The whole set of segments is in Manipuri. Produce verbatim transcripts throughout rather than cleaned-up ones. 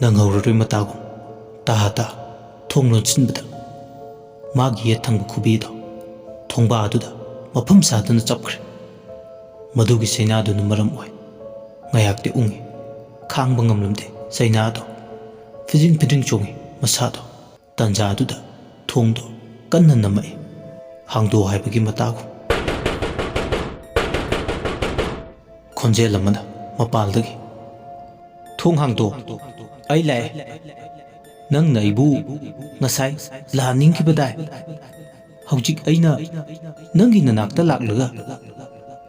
ꯅꯪꯍꯧꯔꯔꯣꯏ ꯃꯇꯥꯒꯨꯝ ꯇꯥ ꯇꯥ ꯊꯣꯡ ꯂꯣꯟꯁꯤꯟꯕꯗ ꯃꯥꯒꯤ ꯌꯦꯠ ꯊꯪꯕ ꯈꯨꯕꯤꯗꯣ ꯊꯣꯡꯕꯥꯗꯨꯗ ꯃꯐꯝ ꯆꯥꯗꯅ ꯆꯞꯈ꯭ꯔꯦ꯫ ꯃꯗꯨꯒꯤ ꯆꯩꯅꯥꯗꯨꯅ ꯃꯔꯝ ꯑꯣꯏ ꯉꯥꯏꯍꯥꯛꯇꯤ ꯎꯪꯉꯤ꯫ ꯈꯥꯡꯕ ꯉꯝꯂꯝꯗꯦ ꯆꯩꯅꯥꯗꯣ꯫ ꯐꯤꯗꯤꯡ ꯐꯤꯗꯤꯡ ꯆꯣꯡꯉꯤ ꯃꯁꯥꯗꯣ꯫ ꯇꯥꯟꯖꯥꯗꯨꯗ ꯊꯣꯡꯗꯣ ꯀꯟꯅ ꯅꯝꯃꯛꯏ꯫ "ꯍꯥꯡꯗꯣꯛ" ꯍꯥꯏꯕꯒꯤ ꯃꯇꯥꯒꯨꯝ꯫ ꯈꯣꯟꯖꯦꯜ ꯑꯃꯅ ꯃꯄꯥꯜꯗꯒꯤ, "ꯊꯣꯡ ꯍꯥꯡꯗꯣꯛ, ꯑꯩ ꯂꯥꯛꯑꯦ꯫ ꯅꯪꯅ ꯑꯩꯕꯨ ꯉꯁꯥꯏ ꯂꯥꯛꯍꯟꯅꯤꯡꯈꯤꯕꯗꯥꯏ? ꯍꯧꯖꯤꯛ ꯑꯩꯅ ꯅꯪꯒꯤ ꯅꯅꯥꯛꯇ ꯂꯥꯛꯂꯒ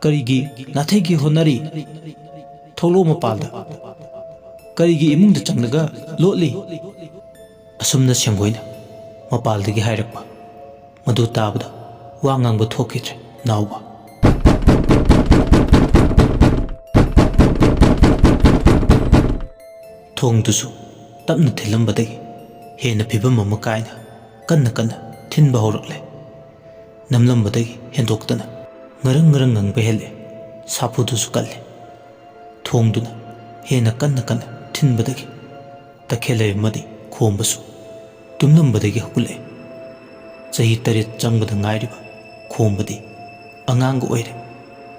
ꯀꯔꯤꯒꯤ ꯅꯥꯊꯩꯒꯦ ꯍꯣꯠꯅꯔꯤ? ꯊꯣꯛꯂꯛꯑꯣ ꯃꯄꯥꯜꯗ꯫ ꯀꯔꯤꯒꯤ ꯏꯃꯨꯡꯗ ꯆꯪꯂꯒ ꯂꯣꯠꯂꯤ?" ꯑꯁꯨꯝꯅ ꯁꯦꯡꯒꯣꯏꯅ ꯃꯄꯥꯜꯗꯒꯤ ꯍꯥꯏꯔꯛꯄ꯫ ꯃꯗꯨ ꯇꯥꯕꯗ ꯋꯥ ꯉꯥꯡꯕ ꯊꯣꯛꯈꯤꯗ꯭ꯔꯦ ꯅꯥꯎꯕ꯫ ꯊꯣꯡꯗꯨꯁꯨ ꯇꯞꯅ ꯊꯤꯜꯂꯝꯕꯗꯒꯤ ꯍꯦꯟꯅ ꯐꯤꯕꯝ ꯑꯃ ꯀꯥꯏꯅ ꯀꯟꯅ ꯀꯟꯅ ꯊꯤꯟꯕ ꯍꯧꯔꯛꯂꯦ꯫ ꯅꯝꯂꯝꯕꯗꯒꯤ ꯍꯦꯟꯗꯣꯛꯇꯅ ꯉꯔꯪ ꯉꯔꯪ ꯉꯪꯕ ꯍꯦꯜꯂꯛꯑꯦ꯫ ꯁꯥꯐꯨꯗꯨꯁꯨ ꯀꯜꯂꯦ꯫ ꯊꯣꯡꯗꯨꯅ ꯍꯦꯟꯅ ꯀꯟꯅ ꯀꯟꯅ ꯊꯤꯟꯕꯗꯒꯤ ꯇꯈꯦꯜꯂꯩ ꯑꯃꯗꯤ ꯈꯣꯝꯕꯁꯨ ꯇꯨꯝꯂꯝꯕꯗꯒꯤ ꯍꯧꯒꯠꯂꯛꯑꯦ꯫ ꯆꯍꯤ ꯇꯔꯦꯠ ꯆꯪꯕꯗ ꯉꯥꯏꯔꯤꯕ ꯈꯣꯝꯕꯗꯤ ꯑꯉꯥꯡꯒ ꯑꯣꯏꯔꯦ꯫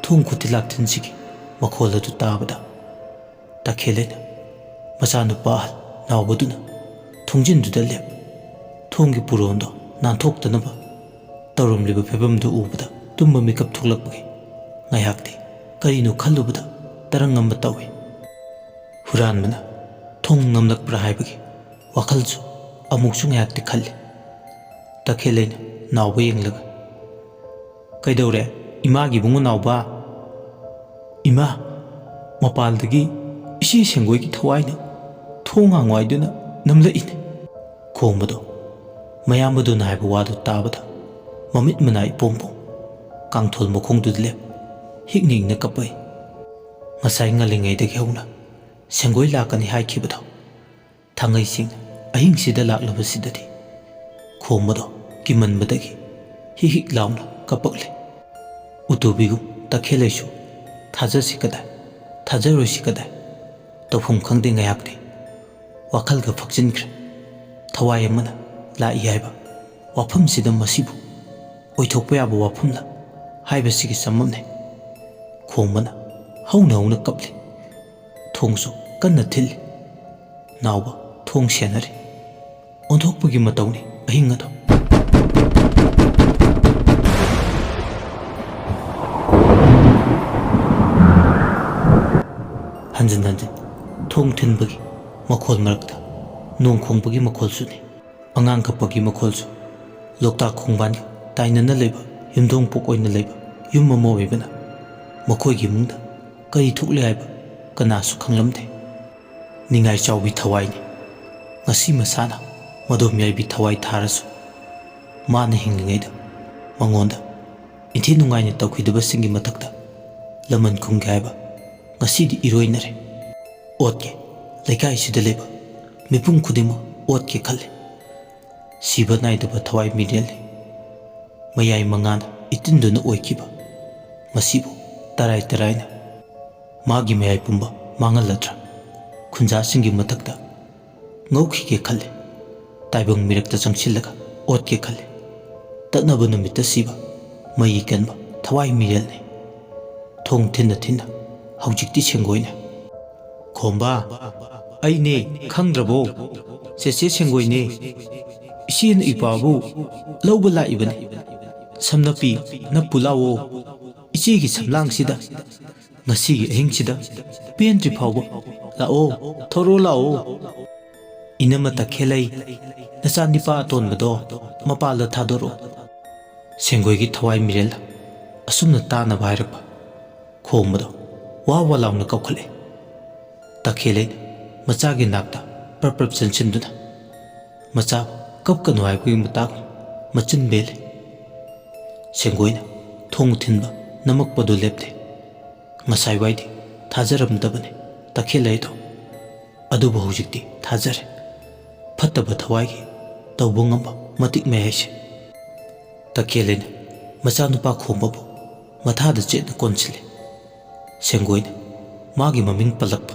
ꯊꯣꯡ ꯈꯨꯊꯤꯜ ꯂꯥꯛꯊꯤꯟꯁꯤꯒꯤ ꯃꯈꯣꯜ ꯑꯗꯨ ꯇꯥꯕꯗ ꯇꯈꯦꯜꯂꯩꯅ ꯃꯆꯥꯅꯨꯄꯥ ꯑꯍꯜ ꯅꯥꯎꯕꯗꯨꯅ ꯊꯣꯡꯖꯤꯟꯗꯨꯗ ꯂꯦꯞ꯫ ꯊꯣꯡꯒꯤ ꯄꯨꯔꯣꯟꯗꯣ ꯅꯥꯟꯊꯣꯛꯇꯅꯕ ꯇꯧꯔꯝꯂꯤꯕ ꯐꯤꯕꯝꯗꯨ ꯎꯕꯗ ꯇꯨꯝꯕ ꯃꯤꯀꯞ ꯊꯣꯛꯂꯛꯄꯒꯤ ꯉꯥꯏꯍꯥꯛꯇꯤ ꯀꯔꯤꯅꯣ ꯈꯜꯂꯨꯕꯗ ꯇꯔꯪ ꯑꯃ ꯇꯧꯏ꯫ ꯍꯨꯔꯥꯟꯕꯅ ꯊꯣꯡ ꯅꯝꯂꯛꯄ꯭ꯔꯥ ꯍꯥꯏꯕꯒꯤ ꯋꯥꯈꯜꯁꯨ ꯑꯃꯨꯛꯁꯨ ꯉꯥꯏꯍꯥꯛꯇꯤ ꯈꯜꯂꯤ꯫ ꯇꯈꯦꯜꯂꯩꯅ ꯅꯥꯎꯕ ꯌꯦꯡꯂꯒ, "ꯀꯩꯗꯧꯔꯦ, ꯏꯃꯥꯒꯤ ꯏꯕꯨꯡꯉꯣ ꯅꯥꯎꯕ?" "ꯏꯃꯥ, ꯃꯄꯥꯜꯗꯒꯤ ꯏꯆꯦ ꯁꯦꯡꯒꯣꯏꯒꯤ ꯊꯋꯥꯏꯅ ꯊꯣꯡ ꯍꯥꯡꯉꯣ ꯍꯥꯏꯗꯨꯅ ꯅꯝꯂꯛꯏꯅꯦ꯫" ꯈꯣꯝꯕꯗꯣ ꯃꯌꯥꯝꯕꯗꯨꯅ ꯍꯥꯏꯕ ꯋꯥꯗꯨ ꯇꯥꯕꯗ ꯃꯃꯤꯠ ꯃꯅꯥ ꯏꯄꯣꯝ ꯄꯣꯝ, ꯀꯥꯡꯊꯣꯜ ꯃꯈꯣꯡꯗꯨꯗ ꯂꯦꯞ, ꯍꯤꯛꯅ ꯍꯤꯛꯅ ꯀꯞꯄꯛꯏ꯫ ꯉꯁꯥꯏ ꯉꯜꯂꯤꯉꯩꯗꯒꯤ ꯍꯧꯅ ꯁꯦꯡꯒꯣꯏ ꯂꯥꯛꯀꯅꯤ ꯍꯥꯏꯈꯤꯕꯗꯣ ꯊꯥꯡꯉꯩꯁꯤꯡ ꯑꯍꯤꯡꯁꯤꯗ ꯂꯥꯛꯂꯕꯁꯤꯗꯗꯤ ꯈꯣꯝꯕꯗꯣ ꯀꯤꯃꯟꯕꯗꯒꯤ ꯍꯤꯛ ꯍꯤꯛ ꯂꯥꯎꯅ ꯀꯞꯄꯛꯂꯦ꯫ ꯎꯇꯨꯕꯤꯒꯨꯝ ꯇꯈꯦꯜꯂꯩꯁꯨ ꯊꯥꯖꯁꯤ ꯀꯗꯥꯏ, ꯊꯥꯖꯔꯣꯏꯁꯤ ꯀꯗꯥꯏ, ꯇꯧꯐꯝ ꯈꯪꯗꯦ ꯉꯥꯏꯍꯥꯛꯇꯤ꯫ ꯋꯥꯈꯜꯒ ꯐꯛꯆꯤꯟꯈ꯭ꯔꯦ꯫ ꯊꯋꯥꯏ ꯑꯃꯅ ꯂꯥꯛꯏ ꯍꯥꯏꯕ ꯋꯥꯐꯝꯁꯤꯗ ꯃꯁꯤꯕꯨ ꯑꯣꯏꯊꯣꯛꯄ ꯌꯥꯕ ꯋꯥꯐꯝꯂ ꯍꯥꯏꯕꯁꯤꯒꯤ ꯆꯃꯝꯅꯩ꯫ ꯈꯣꯝꯕꯅ ꯍꯧꯅ ꯍꯧꯅ ꯀꯞꯂꯤ꯫ ꯊꯣꯡꯁꯨ ꯀꯟꯅ ꯊꯤꯜꯂꯤ꯫ ꯅꯥꯎꯕ ꯊꯣꯡ ꯁꯦꯟꯅꯔꯤ꯫ ꯑꯣꯟꯊꯣꯛꯄꯒꯤ ꯃꯇꯧꯅꯤ ꯑꯍꯤꯡ ꯑꯗꯣ꯫ ꯍꯟꯖꯤꯟ ꯍꯟꯖꯤꯟ ꯊꯣꯡ ꯊꯤꯟꯕꯒꯤ ꯃꯈꯣꯜ ꯃꯔꯛꯇ ꯅꯣꯡ ꯈꯣꯡꯕꯒꯤ ꯃꯈꯣꯜꯁꯨꯅꯤ꯫ ꯑꯉꯥꯡ ꯀꯞꯄꯒꯤ ꯃꯈꯣꯜꯁꯨ꯫ ꯂꯣꯛꯇꯥꯛ ꯈꯣꯡꯕꯥꯟꯒ ꯇꯥꯏꯅꯅ ꯂꯩꯕ ꯌꯨꯝꯊꯣꯡ ꯄꯣꯛ ꯑꯣꯏꯅ ꯂꯩꯕ ꯌꯨꯝ ꯑꯃ ꯑꯣꯏꯕꯅ ꯃꯈꯣꯏꯒꯤ ꯏꯃꯨꯡꯗ ꯀꯔꯤ ꯊꯣꯛꯂꯤ ꯍꯥꯏꯕ ꯀꯅꯥꯁꯨ ꯈꯪꯂꯝꯗꯦ꯫ ꯅꯤꯡꯉꯥꯏ ꯆꯥꯎꯕꯤ ꯊꯋꯥꯏꯅꯤ꯫ ꯉꯁꯤ ꯃꯁꯥꯅ ꯃꯗꯣꯝ ꯌꯥꯏꯕꯤ ꯊꯋꯥꯏ ꯊꯥꯔꯁꯨ ꯃꯥꯅ ꯍꯤꯡꯂꯤꯉꯩꯗ ꯃꯉꯣꯟꯗ ꯏꯟꯊꯤ ꯅꯨꯡꯉꯥꯏꯅ ꯇꯧꯈꯤꯗꯕꯁꯤꯡꯒꯤ ꯃꯊꯛꯇ ꯂꯃꯟ ꯈꯨꯝꯒꯦ ꯍꯥꯏꯕ ꯉꯁꯤꯗꯤ ꯏꯔꯣꯏꯅꯔꯦ꯫ ꯑꯣꯠꯀꯦ, ꯂꯩꯀꯥꯏꯁꯤꯗ ꯂꯩꯕ ꯃꯤꯄꯨꯝ ꯈꯨꯗꯤꯡꯃꯛ ꯑꯣꯠꯀꯦ ꯈꯜꯂꯤ꯫ ꯁꯤꯕ ꯅꯥꯏꯗꯕ ꯊꯋꯥꯏ ꯃꯤꯔꯦꯜꯅꯤ꯫ ꯃꯌꯥꯏ ꯃꯉꯥꯅ ꯏꯇꯤꯟꯗꯨꯅ ꯑꯣꯏꯈꯤꯕ ꯃꯁꯤꯕꯨ ꯇꯔꯥꯏ ꯇꯔꯥꯏꯅ ꯃꯥꯒꯤ ꯃꯌꯥꯏ ꯄꯨꯝꯕ ꯃꯥꯡꯍꯜꯂꯗ꯭ꯔꯥ? ꯈꯨꯟꯖꯥꯁꯤꯡꯒꯤ ꯃꯊꯛꯇ ꯉꯧꯈꯤꯒꯦ ꯈꯜꯂꯤ꯫ ꯇꯥꯏꯕꯪ ꯃꯤꯔꯛꯇ ꯆꯪꯁꯤꯜꯂꯒ ꯑꯣꯠꯀꯦ ꯈꯜꯂꯤ꯫ ꯇꯠꯅꯕ ꯅꯨꯃꯤꯠꯇ ꯁꯤꯕ ꯃꯩ ꯀꯟꯕ ꯊꯋꯥꯏ ꯃꯤꯔꯦꯜꯅꯤ꯫ ꯊꯣꯡ ꯊꯤꯟꯅ ꯊꯤꯟꯅ ꯍꯧꯖꯤꯛꯇꯤ ꯁꯦꯡꯒꯣꯏꯅ꯫ "ꯈꯣꯝꯕ, ꯑꯩꯅꯦ, ꯈꯪꯗ꯭ꯔꯕꯣ? ꯆꯦꯆꯦ ꯁꯦꯡꯒꯣꯏꯅꯦ꯫ ꯏꯆꯦꯅ ꯏꯄꯥꯕꯨ ꯂꯧꯕ ꯂꯥꯛꯏꯕꯅꯦ꯫ ꯁꯝꯅꯄꯤ ꯅꯞꯄꯨ ꯂꯥꯛꯑꯣ꯫ ꯏꯆꯦꯒꯤ ꯁꯝꯂꯥꯡꯁꯤꯗ ꯉꯁꯤꯒꯤ ꯑꯍꯤꯡꯁꯤꯗ ꯄꯦꯟꯗ꯭ꯔꯤ ꯐꯥꯎꯕ ꯂꯥꯛꯑꯣ, ꯊꯣꯔꯛꯑꯣ ꯂꯥꯛꯑꯣ꯫ ꯏꯅꯝꯃ ꯇꯈꯦꯜꯂꯩ, ꯅꯆꯥꯅꯤꯄꯥ ꯑꯇꯣꯟꯕꯗꯣ ꯃꯄꯥꯜꯗ ꯊꯥꯗꯣꯔꯛꯑꯣ꯫" ꯁꯦꯡꯒꯣꯏꯒꯤ ꯊꯋꯥꯏ ꯃꯤꯔꯦꯜ ꯑꯁꯨꯝꯅ ꯇꯥꯅꯕ ꯍꯥꯏꯔꯛꯄ ꯈꯣꯝꯕꯗꯣ ꯋꯥ ꯋꯥ ꯂꯥꯎꯅ ꯀꯧꯈꯠꯂꯦ꯫ ꯇꯈꯦꯜꯂꯩꯅ ꯃꯆꯥꯒꯤ ꯅꯥꯛꯇ ꯄ꯭ꯔꯞ ꯄ꯭ꯔꯞ ꯆꯪꯁꯤꯟꯗꯨꯅ ꯃꯆꯥꯕꯨ ꯀꯞꯀꯅꯨ ꯍꯥꯏꯕꯒꯤ ꯃꯇꯥꯒꯨꯝ ꯃꯆꯤꯟ ꯕꯦꯜꯂꯦ꯫ ꯁꯦꯡꯒꯣꯏꯅ ꯊꯣꯡ ꯊꯤꯟꯕ ꯅꯝꯃꯛꯄꯗꯨ ꯂꯦꯞꯇꯦ꯫ ꯉꯁꯥꯏꯋꯥꯏꯗꯤ ꯊꯥꯖꯔꯝꯗꯕꯅꯤ ꯇꯈꯦꯜꯂꯩꯗꯣ, ꯑꯗꯨꯕꯨ ꯍꯧꯖꯤꯛꯇꯤ ꯊꯥꯖꯔꯦ꯫ ꯐꯠꯇꯕ ꯊꯋꯥꯏꯒꯤ ꯇꯧꯕ ꯉꯝꯕ ꯃꯇꯤꯛ ꯃꯌꯥꯏꯁꯦ꯫ ꯇꯈꯦꯜꯂꯩꯅ ꯃꯆꯥꯅꯨꯄꯥ ꯈꯣꯝꯕꯕꯨ ꯃꯊꯥꯗ ꯆꯦꯠꯅ ꯀꯣꯟꯁꯤꯜꯂꯦ꯫ ꯁꯦꯡꯒꯣꯏꯅ ꯃꯥꯒꯤ ꯃꯃꯤꯡ ꯄꯜꯂꯛꯄ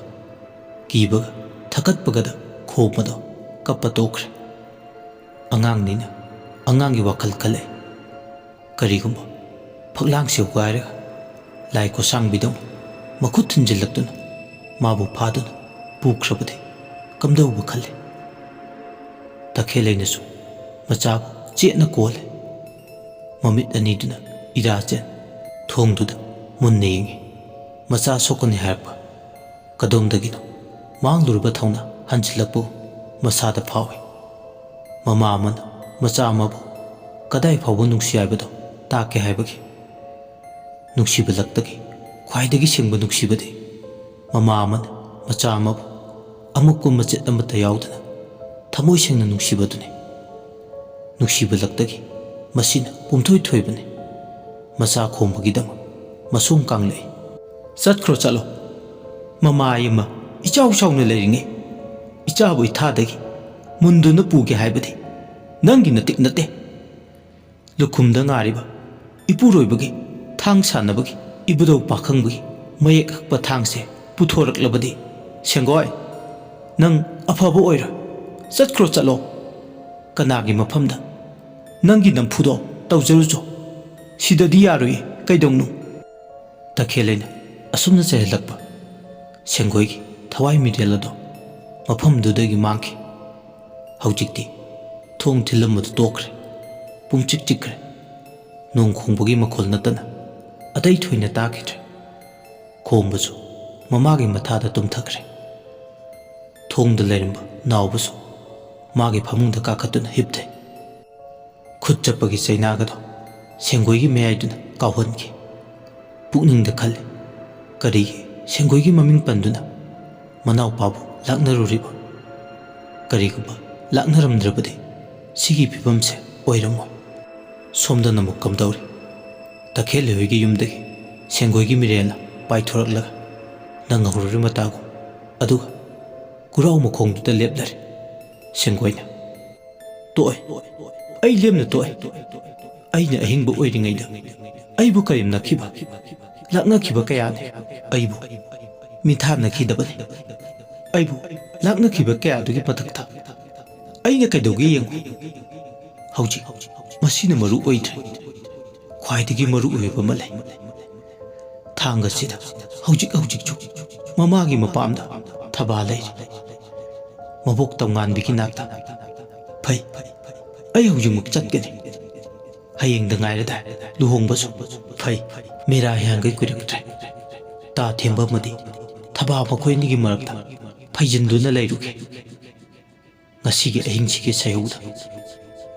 ꯀꯤꯕꯒ ꯊꯀꯠꯄꯒꯗ ꯈꯣꯝꯕꯗꯣ ꯀꯞꯄ ꯇꯣꯛꯈ꯭ꯔꯦ꯫ ꯑꯉꯥꯡꯅꯤꯅ ꯑꯉꯥꯡꯒꯤ ꯋꯥꯈꯜ ꯈꯜꯂꯛꯏ꯫ ꯀꯔꯤꯒꯨꯝꯕ ꯐꯛꯂꯥꯡꯁꯤ ꯍꯨꯒꯥꯏꯔꯒ ꯂꯥꯏ ꯈꯨꯠꯁꯥꯡꯕꯤꯗꯧꯅ ꯃꯈꯨꯠ ꯊꯤꯟꯖꯤꯜꯂꯛꯇꯨꯅ ꯃꯥꯕꯨ ꯐꯥꯗꯨꯅ ꯄꯨꯈ꯭ꯔꯕꯗꯤ ꯀꯝꯗꯧꯕ ꯈꯜꯂꯤ꯫ ꯇꯈꯦꯜꯂꯩꯅꯁꯨ ꯃꯆꯥꯕꯨ ꯆꯦꯠꯅ ꯀꯣꯜꯂꯤ꯫ ꯃꯃꯤꯠ ꯑꯅꯤꯗꯨꯅ ꯏꯔꯥ ꯆꯦꯟ ꯊꯣꯡꯗꯨꯗ ꯃꯨꯟꯅ ꯌꯦꯡꯏ꯫ ꯃꯆꯥ ꯁꯣꯛꯀꯅꯤ ꯍꯥꯏꯔꯛꯄ ꯀꯗꯣꯝꯗꯒꯤꯅꯣ ꯃꯥꯡꯂꯨꯔꯕ ꯊꯧꯅ ꯍꯟꯖꯤꯜꯂꯛꯄ ꯃꯁꯥꯗ ꯐꯥꯎꯏ꯫ ꯃꯃꯥ ꯑꯃꯅ ꯃꯆꯥ ꯑꯃꯕꯨ ꯀꯗꯥꯏ ꯐꯥꯎꯕ ꯅꯨꯡꯁꯤ ꯍꯥꯏꯕꯗꯣ ꯇꯥꯛꯀꯦ ꯍꯥꯏꯕꯒꯤ ꯅꯨꯡꯁꯤꯕ ꯂꯛꯇꯒꯤ ꯈ꯭ꯋꯥꯏꯗꯒꯤ ꯁꯦꯡꯕ ꯅꯨꯡꯁꯤꯕꯗꯤ ꯃꯃꯥ ꯑꯃꯅ ꯃꯆꯥ ꯑꯃꯕꯨ ꯑꯃꯨꯛꯄ ꯃꯆꯦꯠ ꯑꯃꯠꯇ ꯌꯥꯎꯗꯅ ꯊꯃꯣꯏ ꯁꯦꯡꯅ ꯅꯨꯡꯁꯤꯕꯗꯨꯅꯤ꯫ ꯅꯨꯡꯁꯤꯕ ꯂꯛꯇꯒꯤ ꯃꯁꯤꯅ ꯄꯨꯝꯊꯣꯏ ꯊꯣꯏꯕꯅꯤ꯫ ꯃꯆꯥ ꯈꯣꯝꯕꯒꯤꯗꯃꯛ ꯃꯁꯣꯝ ꯀꯥꯡꯂꯛꯏ꯫ "ꯆꯠꯈ꯭ꯔꯣ, ꯆꯠꯂꯣ꯫ ꯃꯃꯥ ꯑꯃ ꯏꯆꯥꯎ ꯆꯥꯎꯅ ꯂꯩꯔꯤꯉꯩ ꯏꯆꯥꯕꯨ ꯏꯊꯥꯗꯒꯤ ꯃꯨꯟꯗꯨꯅ ꯄꯨꯒꯦ ꯍꯥꯏꯕꯗꯤ ꯅꯪꯒꯤ ꯅꯇꯤꯛ ꯅꯠꯇꯦ꯫ ꯂꯨꯈꯨꯝꯗ ꯉꯥꯔꯤꯕ ꯏꯄꯨꯔꯣꯏꯕꯒꯤ ꯊꯥꯡ ꯁꯥꯟꯅꯕꯒꯤ ꯏꯕꯨꯙꯧ ꯄꯥꯈꯪꯕꯒꯤ ꯃꯌꯦꯛ ꯍꯛꯄ ꯊꯥꯡꯁꯦ ꯄꯨꯊꯣꯔꯛꯂꯕꯗꯤ, ꯁꯦꯡꯒꯣꯏ, ꯅꯪ ꯑꯐꯕ ꯑꯣꯏꯔꯣꯏ꯫ ꯆꯠꯈ꯭ꯔꯣ, ꯆꯠꯂꯣ꯫ ꯀꯅꯥꯒꯤ ꯃꯐꯝꯗ ꯅꯪꯒꯤ ꯅꯝꯐꯨꯗꯣ ꯇꯧꯖꯔꯨꯆꯣ꯫ ꯁꯤꯗꯗꯤ ꯌꯥꯔꯣꯏꯌꯦ, ꯀꯩꯗꯧꯅꯨ?" ꯇꯈꯦꯜꯂꯩꯅ ꯑꯁꯨꯝꯅ ꯆꯩꯍꯜꯂꯛꯄ ꯁꯦꯡꯒꯣꯏꯒꯤ ꯊꯋꯥꯏ ꯃꯤꯔꯦꯜ ꯑꯗꯣ ꯃꯐꯝꯗꯨꯗꯒꯤ ꯃꯥꯡꯈꯤ꯫ ꯍꯧꯖꯤꯛꯇꯤ ꯊꯣꯡ ꯊꯤꯜꯂꯝꯕꯗꯨ ꯇꯣꯛꯈ꯭ꯔꯦ꯫ ꯄꯨꯡꯆꯤꯛ ꯆꯤꯛꯈ꯭ꯔꯦ꯫ ꯅꯣꯡ ꯈꯣꯡꯕꯒꯤ ꯃꯈꯣꯜ ꯅꯠꯇꯅ ꯑꯇꯩ ꯊꯣꯏꯅ ꯇꯥꯈꯤꯗ꯭ꯔꯦ꯫ ꯈꯣꯝꯕꯁꯨ ꯃꯃꯥꯒꯤ ꯃꯊꯥꯗ ꯇꯨꯝꯊꯈ꯭ꯔꯦ꯫ ꯊꯣꯡꯗ ꯂꯩꯔꯝꯕ ꯅꯥꯎꯕꯁꯨ ꯃꯥꯒꯤ ꯐꯃꯨꯡꯗ ꯀꯥꯈꯠꯇꯨꯅ ꯍꯤꯞꯊꯩ꯫ ꯈꯨꯠ ꯆꯠꯄꯒꯤ ꯆꯩꯅꯥꯒꯗꯣ ꯁꯦꯡꯒꯣꯏꯒꯤ ꯃꯌꯥꯏꯗꯨꯅ ꯀꯥꯎꯍꯟꯈꯤ꯫ ꯄꯨꯛꯅꯤꯡꯗ ꯈꯜꯂꯤ, ꯀꯔꯤꯒꯤ ꯁꯦꯡꯒꯣꯏꯒꯤ ꯃꯃꯤꯡ ꯄꯟꯗꯨꯅ ꯃꯅꯥꯎꯄꯥꯕꯨ ꯂꯥꯛꯅꯔꯨꯔꯤꯕ? ꯀꯔꯤꯒꯨꯝꯕ ꯂꯥꯛꯅꯔꯝꯗ꯭ꯔꯕꯗꯤ ꯁꯤꯒꯤ ꯐꯤꯕꯝꯁꯦ ꯑꯣꯏꯔꯝꯃꯣꯏ꯫ ꯁꯣꯝꯗꯅ ꯑꯃꯨꯛ ꯀꯝꯗꯧꯔꯤ? ꯇꯈꯦꯜꯂꯩ ꯍꯣꯏꯒꯤ ꯌꯨꯝꯗꯒꯤ ꯁꯦꯡꯒꯣꯏꯒꯤ ꯃꯤꯔꯦꯜꯅ ꯄꯥꯏꯊꯣꯔꯛꯂꯒ ꯅꯪꯍꯧꯔꯔꯤ ꯃꯇꯥꯒꯨꯝ, ꯑꯗꯨꯒ ꯀꯨꯔꯥꯎ ꯃꯈꯣꯡꯗꯨꯗ ꯂꯦꯞꯂꯔꯦ꯫ ꯁꯦꯡꯒꯣꯏꯅ, "ꯇꯣꯛꯑꯦ꯫ ꯑꯩ ꯂꯦꯝꯅ ꯇꯣꯛꯑꯦ꯫ ꯑꯩꯅ ꯑꯍꯤꯡꯕ ꯑꯣꯏꯔꯤꯉꯩꯗ ꯑꯩꯕꯨ ꯀꯔꯦꯝꯅꯈꯤꯕ, ꯂꯥꯛꯅꯈꯤꯕ ꯀꯌꯥꯅꯤ꯫ ꯑꯩꯕꯨ ꯃꯤꯊꯥꯅꯈꯤꯗꯕꯅꯤ꯫ ꯑꯩꯕꯨ ꯂꯥꯛꯅꯈꯤꯕ ꯀꯌꯥꯗꯨꯒꯤ ꯃꯊꯛꯇ ꯑꯩꯅ ꯀꯩꯗꯧꯒꯦ ꯌꯦꯡꯉꯨ꯫ ꯍꯧꯖꯤꯛ ꯃꯁꯤꯅ ꯃꯔꯨ ꯑꯣꯏꯗ꯭ꯔꯦ꯫ ꯈ꯭ꯋꯥꯏꯗꯒꯤ ꯃꯔꯨ ꯑꯣꯏꯕ ꯑꯃ ꯂꯩ꯫ ꯊꯥꯡ ꯑꯁꯤꯗ ꯍꯧꯖꯤꯛ ꯍꯧꯖꯤꯛꯁꯨ ꯃꯃꯥꯒꯤ ꯃꯄꯥꯝꯗ ꯊꯕꯥ ꯂꯩꯔꯤ꯫ ꯃꯕꯣꯛ ꯇꯝꯉꯥꯟꯕꯤꯒꯤ ꯅꯥꯛꯇ꯫ "ꯐꯩ, ꯑꯩ ꯍꯧꯖꯤꯛꯃꯛ ꯆꯠꯀꯅꯤ꯫ ꯍꯌꯦꯡꯗ ꯉꯥꯏꯔꯗꯥꯏ ꯂꯨꯍꯣꯡꯕꯁꯨ꯫ ꯐꯩ, ꯃꯦꯔꯥ ꯍꯤꯌꯥꯡꯒꯩ ꯀꯨꯏꯔꯛꯇ꯭ꯔꯦ꯫ ꯇꯥ ꯊꯦꯝꯕ ꯑꯃꯗꯤ ꯊꯕꯥ ꯃꯈꯣꯏ ꯑꯅꯤꯒꯤ ꯃꯔꯛꯇ ꯐꯩꯖꯤꯟꯗꯨꯅ ꯂꯩꯔꯨꯒꯦ꯫ ꯉꯁꯤꯒꯤ ꯑꯍꯤꯡꯁꯤꯒꯤ ꯁꯥꯏꯍꯧꯗ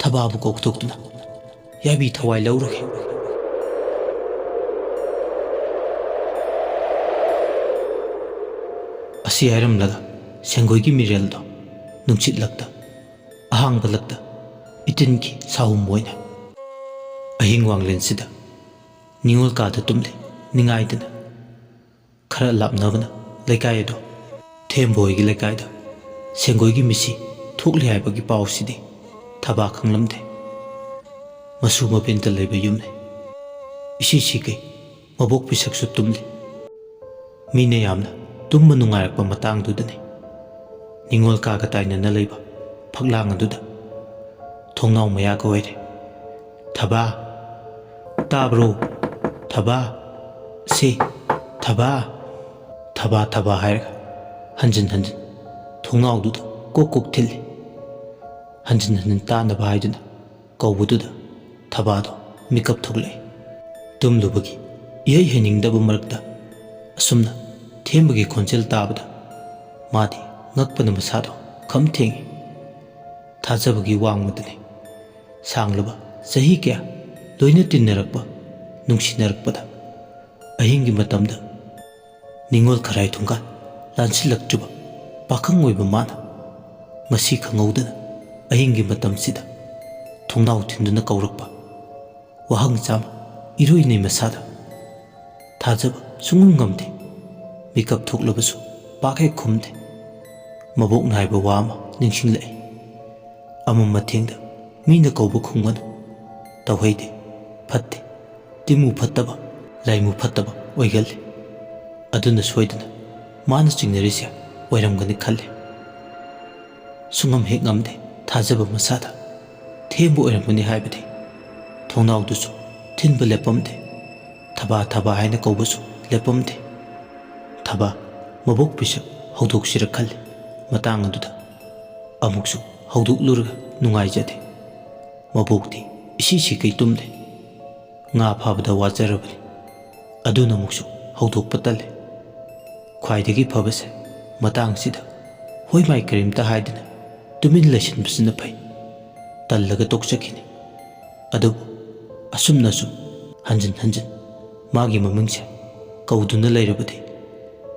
ꯊꯕꯥꯕꯨ ꯀꯧꯊꯣꯛꯇꯨꯅ ꯌꯥꯕꯤ ꯊꯋꯥꯏ ꯂꯧꯔꯒꯦ"꯫ ꯑꯁꯤ ꯍꯥꯏꯔꯝꯂꯒ ꯁꯦꯡꯒꯣꯏꯒꯤ ꯃꯤꯔꯦꯜꯗꯣ ꯅꯨꯡꯁꯤꯠ ꯂꯛꯇ, ꯑꯍꯥꯡꯕ ꯂꯛꯇ ꯏꯇꯤꯟꯒꯤ ꯁꯥꯍꯨꯝ ꯑꯣꯏꯅ ꯑꯍꯤꯡ ꯋꯥꯡꯂꯦꯟꯁꯤꯗ ꯅꯤꯉꯣꯜ ꯀꯥꯗ ꯇꯨꯝꯂꯤ ꯅꯤꯡꯉꯥꯏꯗꯅ꯫ ꯈꯔ ꯂꯥꯞꯅꯕꯅ ꯂꯩꯀꯥꯏ ꯑꯗꯣ ꯊꯦꯝꯕ ꯍꯣꯏꯒꯤ ꯂꯩꯀꯥꯏꯗ ꯁꯦꯡꯒꯣꯏꯒꯤ ꯃꯤꯁꯤ ꯊꯣꯛꯂꯤ ꯍꯥꯏꯕꯒꯤ ꯄꯥꯎꯁꯤꯗꯤ ꯊꯕꯥ ꯈꯪꯂꯝꯗꯦ꯫ ꯃꯁꯨ ꯃꯕꯦꯟꯇ ꯂꯩꯕ ꯌꯨꯝꯅꯤ꯫ ꯏꯁꯤ ꯁꯤꯒꯩ ꯃꯕꯣꯛ ꯄꯤꯁꯛꯁꯨ ꯇꯨꯝꯂꯤ꯫ ꯃꯤꯅ ꯌꯥꯝꯅ ꯇꯨꯝꯕ ꯅꯨꯡꯉꯥꯏꯔꯛꯄ ꯃꯇꯥꯡꯗꯨꯗꯅꯤ꯫ ꯅꯤꯉꯣꯜ ꯀꯥꯒ ꯇꯥꯏꯅꯅ ꯂꯩꯕ ꯐꯛꯂꯥꯡ ꯑꯗꯨꯗ ꯊꯣꯡꯅꯥꯎ ꯃꯌꯥꯒ ꯑꯣꯏꯔꯦ꯫ "ꯊꯕꯥ, ꯇꯥꯕ꯭ꯔꯣ? ꯊꯕꯥ, ꯁꯦ, ꯊꯕꯥ, ꯊꯕꯥ, ꯊꯕꯥ" ꯍꯥꯏꯔꯒ ꯍꯟꯖꯤꯟ ꯍꯟꯖꯤꯟ ꯊꯣꯡꯅꯥꯎꯗꯨꯗ ꯀꯣꯛ ꯀꯣꯛ ꯊꯤꯜꯂꯤ꯫ ꯍꯟꯖꯤꯟ ꯍꯟꯖꯤꯟ ꯇꯥꯅꯕ ꯍꯥꯏꯗꯨꯅ ꯀꯧꯕꯗꯨꯗ ꯊꯕꯥꯗꯣ ꯃꯤꯀꯞ ꯊꯣꯛꯂꯛꯏ꯫ ꯇꯨꯝꯂꯨꯕꯒꯤ ꯏꯍꯩ ꯍꯩꯅꯤꯡꯗꯕ ꯃꯔꯛꯇ ꯑꯁꯨꯝꯅ ꯊꯦꯝꯕꯒꯤ ꯈꯣꯟꯖꯦꯜ ꯇꯥꯕꯗ ꯃꯥꯗꯤ ꯉꯛꯄꯅ ꯃꯁꯥꯗꯣ ꯈꯝ ꯊꯦꯡꯉꯤ꯫ ꯊꯥꯖꯕꯒꯤ ꯋꯥꯡꯃꯗꯅꯤ꯫ ꯁꯥꯡꯂꯕ ꯆꯍꯤ ꯀꯌꯥ ꯂꯣꯏꯅ ꯇꯤꯟꯅꯔꯛꯄ, ꯅꯨꯡꯁꯤꯅꯔꯛꯄꯗ ꯑꯍꯤꯡꯒꯤ ꯃꯇꯝꯗ ꯅꯤꯡꯉꯣꯜ ꯈꯔꯥꯏ ꯊꯣꯡꯒꯥꯟ ꯂꯥꯟꯁꯤꯜꯂꯛꯇ꯭ꯔꯤꯕ ꯄꯥꯈꯪ ꯑꯣꯏꯕ ꯃꯥꯅ ꯉꯁꯤ ꯈꯪꯍꯧꯗꯅ ꯑꯍꯤꯡꯒꯤ ꯃꯇꯝꯁꯤꯗ ꯊꯣꯡꯅꯥꯎ ꯊꯤꯟꯗꯨꯅ ꯀꯧꯔꯛꯄ ꯋꯥꯍꯪ ꯆꯥꯝꯃ ꯏꯔꯣꯏꯅꯩ ꯃꯁꯥꯗ꯫ ꯊꯥꯖꯕ ꯁꯨꯡꯉꯝ ꯉꯝꯗꯦ꯫ ꯃꯤꯀꯞ ꯊꯣꯛꯂꯕꯁꯨ ꯄꯥꯛ ꯍꯦꯛ ꯈꯨꯝꯗꯦ꯫ ꯃꯕꯣꯛ ꯅꯥꯏꯕ ꯋꯥ ꯑꯃ ꯅꯤꯡꯁꯤꯡꯂꯛꯏ꯫ ꯑꯃꯝ ꯑꯊꯦꯡꯗ ꯃꯤꯅ ꯀꯧꯕ ꯈꯨꯝꯒꯅꯨ꯫ ꯇꯧꯍꯩꯗꯦ, ꯐꯠꯇꯦ꯫ ꯇꯤꯃꯨ ꯐꯠꯇꯕ, ꯂꯥꯏꯃꯨ ꯐꯠꯇꯕ ꯑꯣꯏꯒꯜꯂꯤ꯫ ꯑꯗꯨꯅ ꯁꯣꯏꯗꯅ ꯃꯥꯅ ꯆꯤꯡꯅꯔꯤꯁꯦ ꯑꯣꯏꯔꯝꯒꯅꯤ ꯈꯜꯂꯤ꯫ ꯁꯨꯡꯉꯝ ꯍꯦꯛ ꯉꯝꯗꯦ ꯊꯥꯖꯕ ꯃꯁꯥꯗ꯫ ꯊꯦꯡꯕ ꯑꯣꯏꯔꯝꯒꯅꯤ ꯍꯥꯏꯕꯗꯤ꯫ ꯊꯣꯡꯅꯥꯎꯗꯨꯁꯨ ꯊꯤꯟꯕ ꯂꯦꯞꯄꯝꯗꯦ꯫ ꯊꯕꯥ ꯊꯕꯥ ꯍꯥꯏꯅ ꯀꯧꯕꯁꯨ ꯂꯦꯞꯄꯝꯗꯦ꯫ ꯊꯕꯥ, ꯃꯕꯣꯛ ꯄꯤꯁꯛ ꯍꯧꯗꯣꯛꯁꯤꯔ ꯈꯜꯂꯤ꯫ ꯃꯇꯥꯡ ꯑꯗꯨꯗ ꯑꯃꯨꯛꯁꯨ ꯍꯧꯗꯣꯛꯂꯨꯔꯒ ꯅꯨꯡꯉꯥꯏꯖꯗꯦ꯫ ꯃꯕꯣꯛꯇꯤ ꯏꯁꯤ ꯁꯤꯈꯩ ꯇꯨꯝꯂꯦ꯫ ꯉꯥ ꯐꯥꯕꯗ ꯋꯥꯖꯔꯕꯅꯤ꯫ ꯑꯗꯨꯅ ꯑꯃꯨꯛꯁꯨ ꯍꯧꯗꯣꯛꯄ ꯇꯜꯂꯦ꯫ ꯈ꯭ꯋꯥꯏꯗꯒꯤ ꯐꯕꯁꯦ ꯃꯇꯥꯡꯁꯤꯗ ꯍꯣꯏ ꯃꯥꯏ ꯀꯔꯤꯝꯇ ꯍꯥꯏꯗꯅ ꯇꯨꯃꯤꯟ ꯂꯩꯁꯤꯟꯕꯁꯤꯅ ꯐꯩ꯫ ꯇꯜꯂꯒ ꯇꯣꯛꯆꯈꯤꯅꯤ꯫ ꯑꯗꯨꯕꯨ ꯑꯁꯨꯝꯅ ꯁꯨꯝ ꯍꯟꯖꯤꯟ ꯍꯟꯖꯤꯟ ꯃꯥꯒꯤ ꯃꯃꯤꯡꯁꯦ ꯀꯧꯗꯨꯅ ꯂꯩꯔꯕꯗꯤ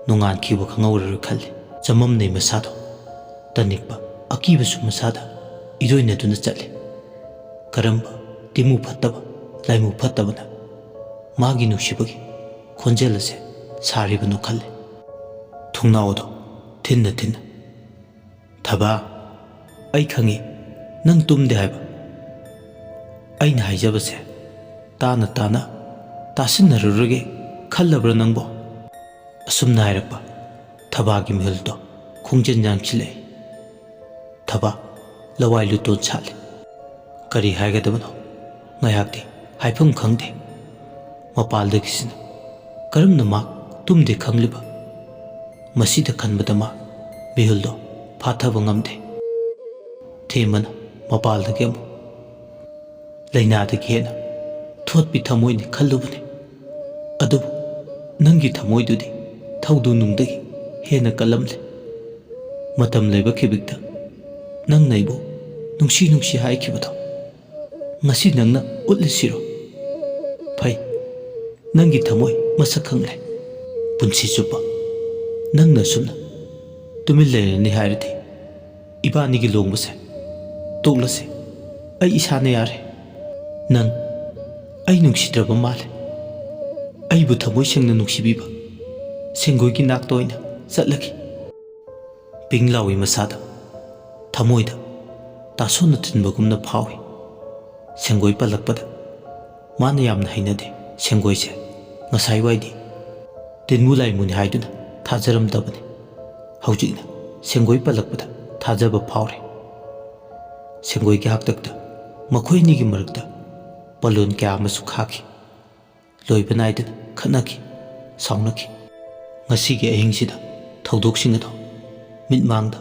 ꯅꯣꯡꯉꯥꯟꯈꯤꯕ ꯈꯪꯍꯧꯔꯔꯣꯏ ꯈꯜꯂꯤ꯫ ꯆꯃꯝꯅꯩ ꯃꯁꯥꯗꯣ꯫ ꯇꯅꯤꯛꯄ ꯑꯀꯤꯕꯁꯨ ꯃꯁꯥꯗ ꯏꯔꯣꯏꯅꯗꯨꯅ ꯆꯠꯂꯤ꯫ ꯀꯔꯝꯕ ꯇꯤꯃꯨ ꯐꯠꯇꯕ, ꯂꯥꯏꯃꯨ ꯐꯠꯇꯕꯅ ꯃꯥꯒꯤ ꯅꯨꯡꯁꯤꯕꯒꯤ ꯈꯣꯟꯖꯦꯜ ꯑꯁꯦ ꯁꯥꯔꯤꯕꯅꯣ ꯈꯜꯂꯤ꯫ ꯊꯣꯡꯅꯥꯎ ꯑꯗꯣ ꯊꯤꯟꯅ ꯊꯤꯟꯅ, "ꯊꯕꯥ, ꯑꯩ ꯈꯪꯉꯤ ꯅꯪ ꯇꯨꯝꯗꯦ ꯍꯥꯏꯕ꯫ ꯑꯩꯅ ꯍꯥꯏꯖꯕꯁꯦ ꯇꯥꯅ ꯇꯥꯅ ꯇꯥꯁꯤꯟꯅꯔꯨꯔꯒꯦ ꯈꯜꯂꯕ꯭ꯔꯥ ꯅꯪꯕꯣ?" ꯑꯁꯨꯝꯅ ꯍꯥꯏꯔꯛꯄ ꯊꯕꯥꯒꯤ ꯃꯤꯍꯨꯜꯗꯣ ꯈꯣꯡꯖꯦꯜ ꯌꯥꯡꯁꯤꯜꯂꯛꯏ꯫ ꯊꯕꯥ ꯂꯋꯥꯏ ꯂꯨꯇꯣꯟ ꯁꯥꯠꯂꯤ꯫ ꯀꯔꯤ ꯍꯥꯏꯒꯗꯕꯅꯣ? ꯉꯥꯏꯍꯥꯛꯇꯤ ꯍꯥꯏꯐꯝ ꯈꯪꯗꯦ꯫ ꯃꯄꯥꯜꯗꯒꯤꯁꯤꯅ ꯀꯔꯝꯅ ꯃꯍꯥꯛ ꯇꯨꯝꯗꯦ ꯈꯪꯂꯤꯕ? ꯃꯁꯤꯗ ꯈꯟꯕꯗ ꯃꯥ ꯃꯤꯍꯨꯜꯗꯣ ꯐꯥꯊꯕ ꯉꯝꯗꯦ꯫ ꯊꯦꯝꯕꯅ ꯃꯄꯥꯜꯗꯒꯤ ꯑꯃꯨꯛ, "ꯂꯥꯏꯅꯥꯗꯒꯤ ꯍꯦꯟꯅ ꯊꯣꯠꯄꯤ ꯊꯃꯣꯏꯅꯤ ꯈꯜꯂꯨꯕꯅꯤ꯫ ꯑꯗꯨꯕꯨ ꯅꯪꯒꯤ ꯊꯃꯣꯏꯗꯨꯗꯤ ꯊꯧꯗꯨ ꯅꯨꯡꯗꯒꯤ ꯍꯦꯟꯅ ꯀꯜꯂꯝꯂꯦ꯫ ꯃꯇꯝ ꯂꯩꯕ ꯈꯤꯕꯤꯛꯇ ꯅꯪꯅ ꯑꯩꯕꯨ ꯅꯨꯡꯁꯤ ꯅꯨꯡꯁꯤ ꯍꯥꯏꯈꯤꯕꯗꯣ ꯉꯁꯤ ꯅꯪꯅ ꯎꯠꯂꯤꯁꯤꯔꯣ? ꯐꯩ, ꯅꯪꯒꯤ ꯊꯃꯣꯏ ꯃꯁꯛ ꯈꯪꯂꯦ꯫ ꯄꯨꯟꯁꯤ ꯆꯨꯞꯄ ꯅꯪꯅ ꯑꯁꯨꯝꯅ ꯇꯨꯃꯤꯟ ꯂꯩꯔꯅꯤ ꯍꯥꯏꯔꯗꯤ ꯏꯕꯥꯅꯤꯒꯤ ꯂꯨꯍꯣꯡꯕꯁꯦ ꯇꯣꯛꯂꯁꯦ꯫ ꯑꯩ ꯏꯁꯥꯅ ꯌꯥꯔꯦ꯫ ꯅꯪ ꯑꯩ ꯅꯨꯡꯁꯤꯗ꯭ꯔꯕ ꯃꯥꯜꯂꯦ꯫ ꯑꯩꯕꯨ ꯊꯃꯣꯏ ꯁꯦꯡꯅ ꯅꯨꯡꯁꯤꯕꯤꯕ ꯁꯦꯡꯒꯣꯏꯒꯤ ꯅꯥꯛꯇ ꯑꯣꯏꯅ ꯆꯠꯂꯒꯦ꯫" ꯄꯤꯡ ꯂꯥꯎꯏ ꯃꯁꯥꯗ꯫ ꯊꯃꯣꯏꯗ ꯇꯥꯁꯣꯟꯅ ꯊꯤꯟꯕꯒꯨꯝꯅ ꯐꯥꯎꯏ꯫ ꯁꯦꯡꯒꯣꯏ ꯄꯜꯂꯛꯄꯗ ꯃꯥꯅ ꯌꯥꯝꯅ ꯍꯩꯅꯗꯦ꯫ ꯁꯦꯡꯒꯣꯏꯁꯦ ꯉꯁꯥꯏꯋꯥꯏꯗꯤ ꯇꯤꯟꯃꯨ ꯂꯥꯏꯃꯨꯅꯤ ꯍꯥꯏꯗꯨꯅ ꯊꯥꯖꯔꯝꯗꯕꯅꯤ꯫ ꯍꯧꯖꯤꯛꯅ ꯁꯦꯡꯒꯣꯏ ꯄꯜꯂꯛꯄꯗ ꯊꯥꯖꯕ ꯐꯥꯎꯔꯦ꯫ ꯁꯦꯡꯒꯣꯏꯒꯤ ꯍꯥꯛꯇꯛꯇ ꯃꯈꯣꯏ ꯑꯅꯤꯒꯤ ꯃꯔꯛꯇ ꯄꯜꯂꯣꯟ ꯀꯌꯥ ꯑꯃꯁꯨ ꯈꯥꯈꯤ꯫ ꯂꯣꯏꯕ ꯅꯥꯏꯗꯅ ꯈꯠꯅꯈꯤ, ꯁꯥꯎꯅꯈꯤ꯫ ꯉꯁꯤꯒꯤ ꯑꯍꯤꯡꯁꯤꯗ ꯊꯧꯗꯣꯛꯁꯤꯡ ꯑꯗꯣ ꯃꯤꯠꯃꯥꯡꯗ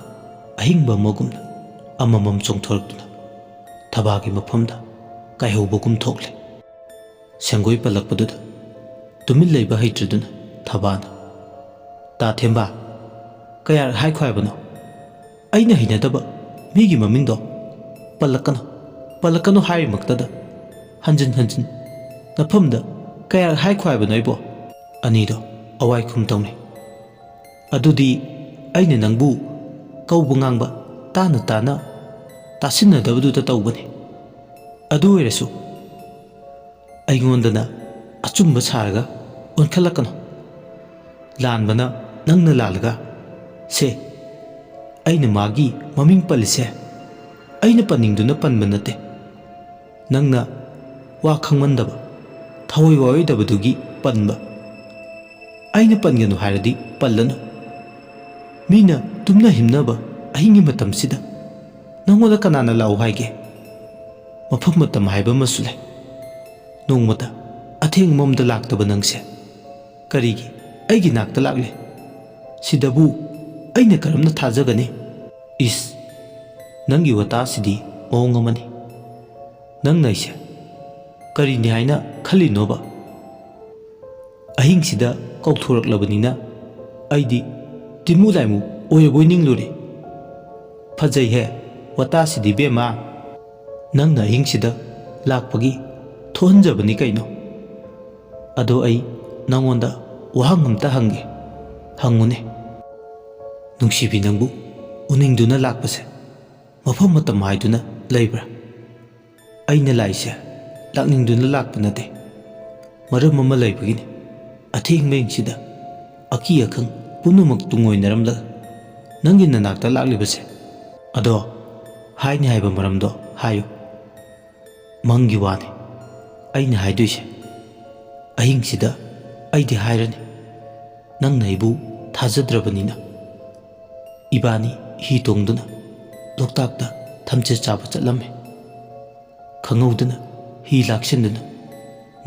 ꯑꯍꯤꯡꯕ ꯑꯃꯒꯨꯝꯅ ꯑꯃꯃꯝ ꯆꯣꯡꯊꯣꯔꯛꯇꯨꯅ ꯊꯕꯥꯒꯤ ꯃꯐꯝꯗ ꯀꯥꯏꯍꯧꯕꯒꯨꯝ ꯊꯣꯛꯂꯦ꯫ ꯁꯦꯡꯒꯣꯏ ꯄꯜꯂꯛꯄꯗꯨꯗ ꯇꯨꯃꯤꯟ ꯂꯩꯕ ꯍꯩꯇ꯭ꯔꯗꯨꯅ ꯊꯕꯥꯅ, "ꯇꯥ ꯊꯦꯝꯕ, ꯀꯌꯥꯔꯛ ꯍꯥꯏꯈꯣ ꯍꯥꯏꯕꯅꯣ? ꯑꯩꯅ ꯍꯩꯅꯗꯕ ꯃꯤꯒꯤ ꯃꯃꯤꯡꯗꯣ ꯄꯜꯂꯛꯀꯅꯨ, ꯄꯜꯂꯛꯀꯅꯨ ꯍꯥꯏꯔꯤꯃꯛꯇꯗ ꯍꯟꯖꯤꯟ ꯍꯟꯖꯤꯟ ꯅꯐꯝꯗ ꯀꯌꯥꯔꯛ ꯍꯥꯏꯈꯣ ꯍꯥꯏꯕꯅꯣ ꯑꯩꯕꯣ?" ꯑꯅꯤꯗꯣ ꯑꯋꯥꯏ ꯈꯨꯝ ꯇꯧꯅꯩ꯫ "ꯑꯗꯨꯗꯤ ꯑꯩꯅ ꯅꯪꯕꯨ ꯀꯧꯕ ꯉꯥꯡꯕ ꯇꯥꯅ ꯇꯥꯅ ꯇꯥꯁꯤꯟꯅꯗꯕꯗꯨꯗ ꯇꯧꯕꯅꯤ꯫ ꯑꯗꯨ ꯑꯣꯏꯔꯁꯨ ꯑꯩꯉꯣꯟꯗꯅ ꯑꯆꯨꯝꯕ ꯁꯥꯔꯒ ꯑꯣꯟꯈꯠꯂꯛꯀꯅꯨ꯫ ꯂꯥꯟꯕꯅ ꯅꯪꯅ ꯂꯥꯜꯂꯒ, ꯁꯦ, ꯑꯩꯅ ꯃꯥꯒꯤ ꯃꯃꯤꯡ ꯄꯜꯂꯤꯁꯦ ꯑꯩꯅ ꯄꯟꯅꯤꯡꯗꯨꯅ ꯄꯟꯕ ꯅꯠꯇꯦ꯫ ꯅꯪꯅ ꯋꯥ ꯈꯪꯃꯟꯗꯕ, ꯊꯋꯥꯏ ꯋꯥꯔꯣꯏꯗꯕꯗꯨꯒꯤ ꯄꯟꯕ꯫ ꯑꯩꯅ ꯄꯟꯒꯅꯨ ꯍꯥꯏꯔꯗꯤ ꯄꯜꯂꯅꯨ꯫ ꯃꯤꯅ ꯇꯨꯝꯅ ꯍꯤꯞꯅꯕ ꯑꯍꯤꯡꯒꯤ ꯃꯇꯝꯁꯤꯗ ꯅꯪꯉꯣꯟꯗ ꯀꯅꯥꯅ ꯂꯥꯛꯎ ꯍꯥꯏꯒꯦ? ꯃꯐꯝ ꯃꯇꯝ ꯍꯥꯏꯕ ꯑꯃꯁꯨ ꯂꯩ꯫ ꯅꯣꯡꯃꯇ ꯑꯊꯦꯡꯕ ꯑꯃꯗ ꯂꯥꯛꯇꯕ ꯅꯪꯁꯦ ꯀꯔꯤꯒꯤ ꯑꯩꯒꯤ ꯅꯥꯛꯇ ꯂꯥꯛꯂꯦ? ꯁꯤꯗꯕꯨ ꯑꯩꯅ ꯀꯔꯝꯅ ꯊꯥꯖꯒꯅꯤ?" "ꯏꯁ, ꯅꯪꯒꯤ ꯋꯥꯇꯥꯁꯤꯗꯤ ꯃꯑꯣꯡ ꯑꯃꯅꯤ꯫ ꯅꯪꯅ ꯑꯩꯁꯦ ꯀꯔꯤꯅꯤ ꯍꯥꯏꯅ ꯈꯜꯂꯤꯅꯣꯕ? ꯑꯍꯤꯡꯁꯤꯗ ꯀꯧꯊꯣꯔꯛꯂꯕꯅꯤꯅ ꯑꯩꯗꯤ ꯇꯤꯃꯨ ꯂꯥꯏꯃꯨ ꯑꯣꯏꯔꯕꯣꯏ ꯅꯤꯡꯂꯨꯔꯦ꯫ ꯐꯖꯩꯍꯦ ꯋꯥꯇꯥꯁꯤꯗꯤ ꯕꯦꯝꯃ꯫ ꯅꯪꯅ ꯑꯍꯤꯡꯁꯤꯗ ꯂꯥꯛꯄꯒꯤ ꯊꯣꯛꯍꯟꯖꯕꯅꯤ ꯀꯩꯅꯣ꯫ ꯑꯗꯣ ꯑꯩ ꯅꯪꯉꯣꯟꯗ ꯋꯥꯍꯪ ꯑꯝꯇ ꯍꯪꯒꯦ, ꯍꯪꯉꯨꯅꯦ꯫ ꯅꯨꯡꯁꯤꯕꯤ, ꯅꯪꯕꯨ ꯎꯅꯤꯡꯗꯨꯅ ꯂꯥꯛꯄꯁꯦ ꯃꯐꯝ ꯃꯇꯝ ꯍꯥꯏꯗꯨꯅ ꯂꯩꯕ꯭ꯔꯥ?" "ꯑꯩꯅ ꯂꯥꯛꯏꯁꯦ ꯂꯥꯛꯅꯤꯡꯗꯨꯅ ꯂꯥꯛꯄ ꯅꯠꯇꯦ꯫ ꯃꯔꯝ ꯑꯃ ꯂꯩꯕꯒꯤꯅꯤ꯫ ꯑꯊꯦꯡꯕ ꯑꯍꯤꯡꯁꯤꯗ ꯑꯀꯤ ꯑꯈꯪ ꯄꯨꯝꯅꯃꯛ ꯇꯨꯡꯑꯣꯏꯅꯔꯝꯂꯒ ꯅꯪꯒꯤ ꯅꯅꯥꯛꯇ ꯂꯥꯛꯂꯤꯕꯁꯦ꯫ ꯑꯗꯣ ꯍꯥꯏꯅꯤ ꯍꯥꯏꯕ ꯃꯔꯝꯗꯣ ꯍꯥꯏꯌꯨ꯫" "ꯃꯪꯒꯤ ꯋꯥꯅꯤ ꯑꯩꯅ ꯍꯥꯏꯗꯣꯏꯁꯦ꯫ ꯑꯍꯤꯡꯁꯤꯗ ꯑꯩꯗꯤ ꯍꯥꯏꯔꯅꯤ, ꯅꯪꯅ ꯑꯩꯕꯨ ꯊꯥꯖꯗ꯭ꯔꯕꯅꯤꯅ꯫ ꯏꯕꯥꯅꯤ ꯍꯤ ꯇꯣꯡꯗꯨꯅ ꯂꯣꯛꯇꯥꯛꯇ ꯊꯝꯆꯦꯠ ꯆꯥꯕ ꯆꯠꯂꯝꯃꯤ꯫ ꯈꯪꯍꯧꯗꯅ ꯍꯤ ꯂꯥꯛꯁꯤꯟꯗꯨꯅ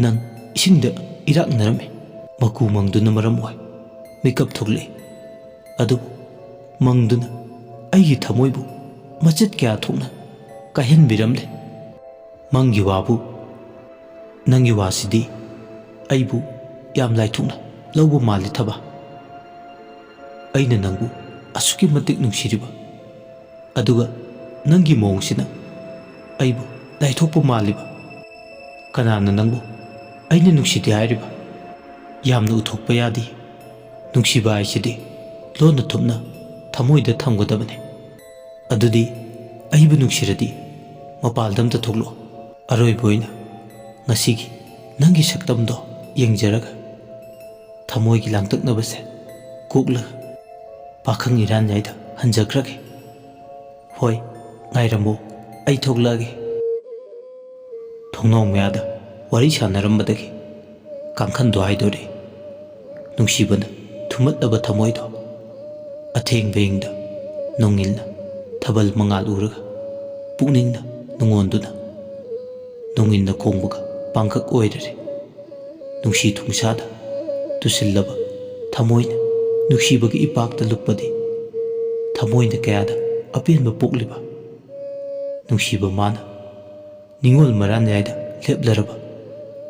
ꯅꯪ ꯏꯁꯤꯡꯗ ꯏꯔꯥꯛꯅꯔꯝꯃꯤ꯫ ꯃꯀꯨ ꯃꯪꯗꯨꯅ ꯃꯔꯝ ꯑꯣꯏ ꯃꯤꯀꯞ ꯊꯣꯛꯂꯛꯏ꯫ ꯑꯗꯨꯕꯨ ꯃꯪꯗꯨꯅ ꯑꯩꯒꯤ ꯊꯃꯣꯏꯕꯨ ꯃꯆꯦꯠ ꯀꯌꯥ ꯊꯣꯛꯅ ꯀꯥꯏꯍꯟꯕꯤꯔꯝꯂꯦ꯫ ꯃꯪꯒꯤ ꯋꯥꯕꯨ, ꯅꯪꯒꯤ ꯋꯥꯁꯤꯗꯤ ꯑꯩꯕꯨ ꯌꯥꯝ ꯂꯥꯏꯊꯣꯛꯅ ꯂꯧꯕ ꯃꯥꯜꯂꯤ ꯊꯕꯥ꯫ ꯑꯩꯅ ꯅꯪꯕꯨ ꯑꯁꯨꯛꯀꯤ ꯃꯇꯤꯛ ꯅꯨꯡꯁꯤꯔꯤꯕ, ꯑꯗꯨꯒ ꯅꯪꯒꯤ ꯃꯑꯣꯡꯁꯤꯅ ꯑꯩꯕꯨ ꯂꯥꯏꯊꯣꯛꯄ ꯃꯥꯜꯂꯤꯕ꯫ ꯀꯅꯥꯅ ꯅꯪꯕꯨ ꯑꯩꯅ ꯅꯨꯡꯁꯤꯗꯦ ꯍꯥꯏꯔꯤꯕ? ꯌꯥꯝꯅ ꯎꯊꯣꯛꯄ ꯌꯥꯗꯦ꯫ ꯅꯨꯡꯁꯤꯕ ꯍꯥꯏꯁꯤꯗꯤ ꯂꯣꯟꯅ ꯊꯨꯞꯅ ꯊꯃꯣꯏꯗ ꯊꯝꯒꯗꯕꯅꯤ꯫ ꯑꯗꯨꯗꯤ ꯑꯩꯕꯨ ꯅꯨꯡꯁꯤꯔꯗꯤ ꯃꯄꯥꯜꯗ ꯑꯝꯇ ꯊꯣꯛꯂꯛꯑꯣ꯫ ꯑꯔꯣꯏꯕ ꯑꯣꯏꯅ ꯉꯁꯤꯒꯤ ꯅꯪꯒꯤ ꯁꯛꯇꯝꯗꯣ ꯌꯦꯡꯖꯔꯒ ꯊꯃꯣꯏꯒꯤ ꯂꯥꯡꯇꯛꯅꯕꯁꯦ ꯀꯣꯛꯂꯒ ꯄꯥꯈꯪ ꯏꯔꯥꯟꯌꯥꯏꯗ ꯍꯟꯖꯈ꯭ꯔꯒꯦ꯫ ꯍꯣꯏ, ꯉꯥꯏꯔꯝꯃꯨ, ꯑꯩ ꯊꯣꯛꯂꯛꯑꯒꯦ꯫ ꯊꯣꯡꯅꯥꯎ ꯃꯌꯥꯗ ꯋꯥꯔꯤ ꯁꯥꯟꯅꯔꯝꯕꯗꯒꯤ ꯀꯥꯡꯈꯟꯗꯣ ꯍꯥꯏꯗꯣꯔꯛꯏ꯫ ꯅꯨꯡꯁꯤꯕꯅ ꯊꯨꯝꯃꯠꯂꯕ ꯊꯃꯣꯏꯗꯣ ꯑꯊꯦꯡꯕ ꯏꯪꯗ ꯅꯣꯡꯉꯤꯜꯅ ꯊꯕꯜ ꯃꯉꯥꯜ ꯎꯔꯒ ꯄꯨꯛꯅꯤꯡꯅ ꯅꯨꯡꯉꯣꯟꯗꯨꯅ ꯅꯣꯡꯉꯤꯟꯅ ꯈꯣꯡꯕꯒ ꯄꯥꯡꯒꯛ ꯑꯣꯏꯔꯔꯦ꯫ ꯅꯨꯡꯁꯤ ꯊꯨꯡꯁꯥꯗ ꯇꯨꯁꯤꯜꯂꯕ ꯊꯃꯣꯏꯅ ꯅꯨꯡꯁꯤꯕꯒꯤ ꯏꯄꯥꯛꯇ ꯂꯨꯞꯄꯗꯤ ꯊꯃꯣꯏꯅ ꯀꯌꯥꯗ ꯑꯄꯦꯟꯕ ꯄꯣꯛꯂꯤꯕ꯫ ꯅꯨꯡꯁꯤꯕ ꯃꯥꯅ ꯅꯤꯡꯉꯣꯜ ꯃꯔꯥꯟꯌꯥꯏꯗ ꯂꯦꯞꯂꯔꯕ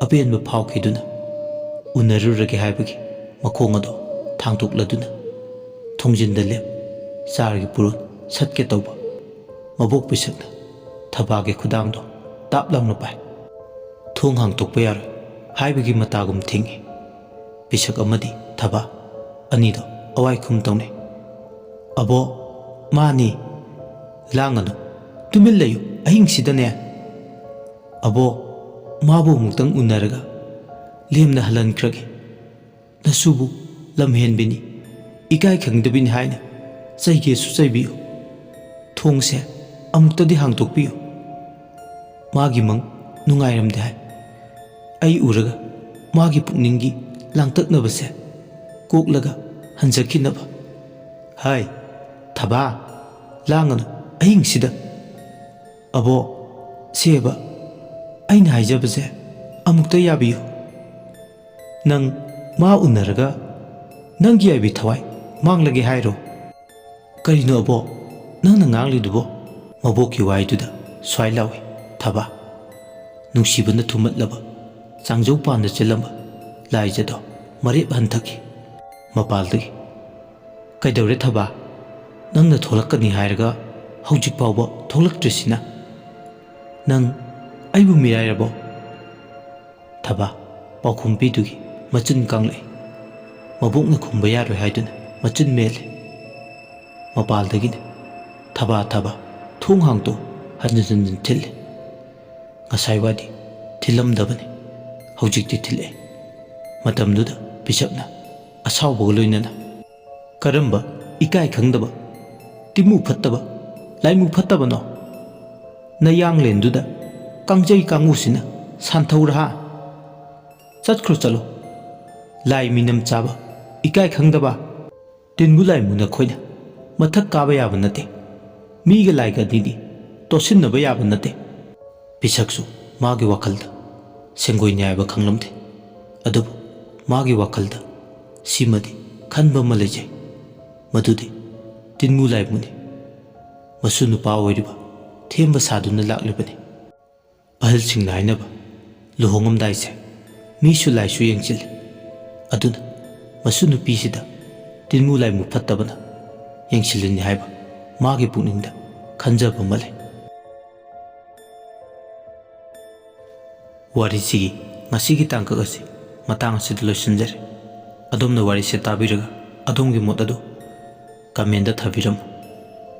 ꯑꯄꯦꯟꯕ ꯐꯥꯎꯈꯤꯗꯨꯅ ꯎꯅꯔꯨꯔꯒꯦ ꯍꯥꯏꯕꯒꯤ ꯃꯈꯣꯡ ꯑꯗꯣ ꯊꯥꯡꯗꯣꯛꯂꯗꯨꯅ ꯊꯣꯡꯖꯤꯟꯗ ꯂꯦꯞ ꯆꯥꯔꯒꯤ ꯄꯨꯔꯣꯟ ꯁꯠꯀꯦ ꯇꯧꯕ ꯃꯕꯣꯛ ꯄꯤꯁꯛꯅ ꯊꯕꯥꯒꯤ ꯈꯨꯗꯥꯡꯗꯣ ꯇꯥꯞ ꯂꯥꯎꯅ ꯄꯥꯏ꯫ ꯊꯣꯡ ꯍꯥꯡꯗꯣꯛꯄ ꯌꯥꯔꯣꯏ ꯍꯥꯏꯕꯒꯤ ꯃꯇꯥꯒꯨꯝ ꯊꯤꯡꯏ꯫ ꯄꯤꯁꯛ ꯑꯃꯗꯤ ꯊꯕꯥ ꯑꯅꯤꯗꯣ ꯑꯋꯥꯏꯈꯨꯝ ꯇꯧꯅꯩ꯫ "ꯑꯕꯣ, ꯃꯥꯅꯤ꯫ ꯂꯥꯡꯒꯅꯨ꯫ ꯇꯨꯃꯤꯟ ꯂꯩꯌꯨ꯫ ꯑꯍꯤꯡꯁꯤꯗꯅꯦ꯫" "ꯑꯕꯣ, ꯃꯥꯕꯨ ꯑꯃꯨꯛꯇꯪ ꯎꯅꯔꯒ ꯂꯦꯝꯅ ꯍꯜꯍꯟꯈ꯭ꯔꯒꯦ꯫ ꯅꯁꯨꯕꯨ ꯂꯝꯍꯦꯟꯕꯤꯅꯤ, ꯏꯀꯥꯏ ꯈꯪꯗꯕꯤꯅꯤ ꯍꯥꯏꯅ ꯆꯩꯒꯦꯁꯨ ꯆꯩꯕꯤꯌꯨ꯫ ꯊꯣꯡꯁꯦ ꯑꯃꯨꯛꯇꯗꯤ ꯍꯥꯡꯗꯣꯛꯄꯤꯌꯨ꯫ ꯃꯥꯒꯤ ꯃꯪ ꯅꯨꯡꯉꯥꯏꯔꯝꯗꯦ ꯍꯥꯏ꯫ ꯑꯩ ꯎꯔꯒ ꯃꯥꯒꯤ ꯄꯨꯛꯅꯤꯡꯒꯤ ꯂꯥꯡꯇꯛꯅꯕꯁꯦ ꯀꯣꯛꯂꯒ ꯍꯟꯖꯈꯤꯅꯕ꯫" "ꯍꯥꯏ, "ꯊꯕꯥ, ꯂꯥꯡꯒꯅꯨ ꯑꯍꯤꯡꯁꯤꯗ꯫ ꯑꯕꯣ, ꯁꯦꯕ, ꯑꯩꯅ ꯍꯥꯏꯖꯕꯁꯦ ꯑꯃꯨꯛꯇ ꯌꯥꯕꯤꯌꯨ꯫ ꯅꯪ ꯃꯥ ꯎꯅꯔꯒ ꯅꯪꯒꯤ ꯑꯥꯏꯕꯤ ꯊꯋꯥꯏ ꯃꯥꯡꯂꯒꯦ ꯍꯥꯏꯔꯣ?" "ꯀꯔꯤꯅꯣ ꯑꯕꯣ ꯅꯪꯅ ꯉꯥꯡꯂꯤꯗꯨꯕꯣ?" ꯃꯕꯣꯛꯀꯤ ꯋꯥꯍꯩꯗꯨꯗ ꯁ꯭ꯋꯥꯏ ꯂꯥꯎꯏ ꯊꯕꯥ꯫ ꯅꯨꯡꯁꯤꯕꯅ ꯊꯨꯝꯃꯠꯂꯕ ꯆꯥꯡꯖꯧ ꯄꯥꯟꯗ ꯆꯦꯜꯂꯝꯕ ꯂꯥꯏꯖꯗꯣ ꯃꯔꯦꯞ ꯍꯟꯊꯈꯤ꯫ ꯃꯄꯥꯜꯗꯒꯤ, "ꯀꯩꯗꯧꯔꯦ ꯊꯕꯥ? ꯅꯪꯅ ꯊꯣꯛꯂꯛꯀꯅꯤ ꯍꯥꯏꯔꯒ ꯍꯧꯖꯤꯛ ꯐꯥꯎꯕ ꯊꯣꯛꯂꯛꯇ꯭ꯔꯤꯁꯤꯅ? ꯅꯪ ꯑꯩꯕꯨ ꯃꯤꯔꯥꯏꯔꯕꯣ?" ꯊꯕꯥ ꯄꯥꯎꯈꯨꯝ ꯄꯤꯗꯨꯒꯤ ꯃꯆꯤꯟ ꯀꯪꯂꯛꯏ꯫ ꯃꯕꯣꯛꯅ ꯈꯨꯝꯕ ꯌꯥꯔꯣꯏ ꯍꯥꯏꯗꯨꯅ ꯃꯆꯤꯟ ꯃꯦꯜꯂꯤ꯫ ꯃꯄꯥꯜꯗꯒꯤꯅ, "ꯊꯕꯥ, ꯊꯕꯥ, ꯊꯣꯡ ꯍꯥꯡꯗꯣꯛꯎ", ꯍꯟꯖꯤꯟ ꯍꯟꯖꯤꯟ ꯊꯤꯜꯂꯤ꯫ ꯉꯁꯥꯏ ꯋꯥꯗꯤ ꯊꯤꯜꯂꯝꯗꯕꯅꯤ, ꯍꯧꯖꯤꯛꯇꯤ ꯊꯤꯜꯂꯛꯑꯦ꯫ ꯃꯇꯝꯗꯨꯗ ꯕꯤꯁꯞꯅ ꯑꯁꯥꯎꯕꯒ ꯂꯣꯏꯅꯅ, "ꯀꯔꯝꯕ ꯏꯀꯥꯏ ꯈꯪꯗꯕ, ꯇꯤꯃꯨ ꯐꯠꯇꯕ, ꯂꯥꯏꯃꯨ ꯐꯠꯇꯕꯅꯣ? ꯅꯌꯥꯡꯂꯦꯟꯗꯨꯗ ꯀꯥꯡꯖꯩ ꯀꯥꯡꯉꯨꯁꯤꯅ ꯁꯥꯟꯊꯧꯔꯍꯥ? ꯆꯠꯈ꯭ꯔꯣ ꯆꯠꯂꯣ꯫ ꯂꯥꯏ ꯃꯤꯅꯝ ꯆꯥꯕ, ꯏꯀꯥꯏ ꯈꯪꯗꯕ꯫ ꯇꯤꯟꯕꯨ ꯂꯥꯏꯃꯨ ꯅꯈꯣꯏꯅ ꯃꯊꯛ ꯀꯥꯕ ꯌꯥꯕ ꯅꯠꯇꯦ꯫ ꯃꯤꯒ ꯂꯥꯏꯒ ꯑꯅꯤꯗꯤ ꯇꯣꯠꯁꯤꯟꯅꯕ ꯌꯥꯕ ꯅꯠꯇꯦ"꯫ ꯕꯤꯁꯛꯁꯨ ꯃꯥꯒꯤ ꯋꯥꯈꯜꯗ ꯁꯦꯡꯒꯣꯏꯅꯤ ꯍꯥꯏꯕ ꯈꯪꯂꯝꯗꯦ꯫ ꯑꯗꯨꯕꯨ ꯃꯥꯒꯤ ꯋꯥꯈꯜꯗ ꯁꯤꯃꯗꯤ ꯈꯟꯕ ꯑꯃ ꯂꯩꯖꯩ꯫ ꯃꯗꯨꯗꯤ ꯇꯤꯟꯃꯨ ꯂꯥꯏꯃꯨꯅꯤ꯫ ꯃꯁꯨ ꯅꯨꯄꯥ ꯑꯣꯏꯔꯤꯕ ꯊꯦꯝꯕ ꯁꯥꯗꯨꯅ ꯂꯥꯛꯂꯤꯕꯅꯤ꯫ ꯑꯍꯜꯁꯤꯡꯅ ꯍꯥꯏꯅꯕ, ꯂꯨꯍꯣꯡꯉꯝꯗꯥꯏꯁꯦ ꯃꯤꯁꯨ ꯂꯥꯏꯁꯨ ꯌꯦꯡꯁꯤꯜꯂꯤ꯫ ꯑꯗꯨꯅ ꯃꯁꯨ ꯅꯨꯄꯤꯁꯤꯗ ꯇꯤꯟꯃꯨ ꯂꯥꯏꯃꯨ ꯐꯠꯇꯕꯅ ꯌꯦꯡꯁꯤꯜꯂꯤꯅꯤ ꯍꯥꯏꯕ ꯃꯥꯒꯤ ꯄꯨꯛꯅꯤꯡꯗ ꯈꯟꯖꯕ ꯑꯃ ꯂꯩ꯫ ꯋꯥꯔꯤꯁꯤꯒꯤ ꯉꯁꯤꯒꯤ ꯇꯥꯡꯀꯛ ꯑꯁꯤ ꯃꯇꯥꯡ ꯑꯁꯤꯗ ꯂꯣꯏꯁꯤꯟꯖꯔꯦ꯫ ꯑꯗꯣꯝꯅ ꯋꯥꯔꯤꯁꯦ ꯇꯥꯕꯤꯔꯒ ꯑꯗꯣꯝꯒꯤ ꯃꯣꯠ ꯑꯗꯨ ꯀꯃꯦꯟꯗ ꯊꯥꯕꯤꯔꯝꯃꯨ꯫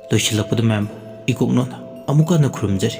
ꯂꯣꯏꯁꯤꯜꯂꯛꯄꯗ ꯃꯌꯥꯝꯕꯨ ꯏꯀꯣꯛꯅꯣꯅ ꯑꯃꯨꯛ ꯍꯟꯅ ꯈꯨꯔꯨꯝꯖꯔꯤ꯫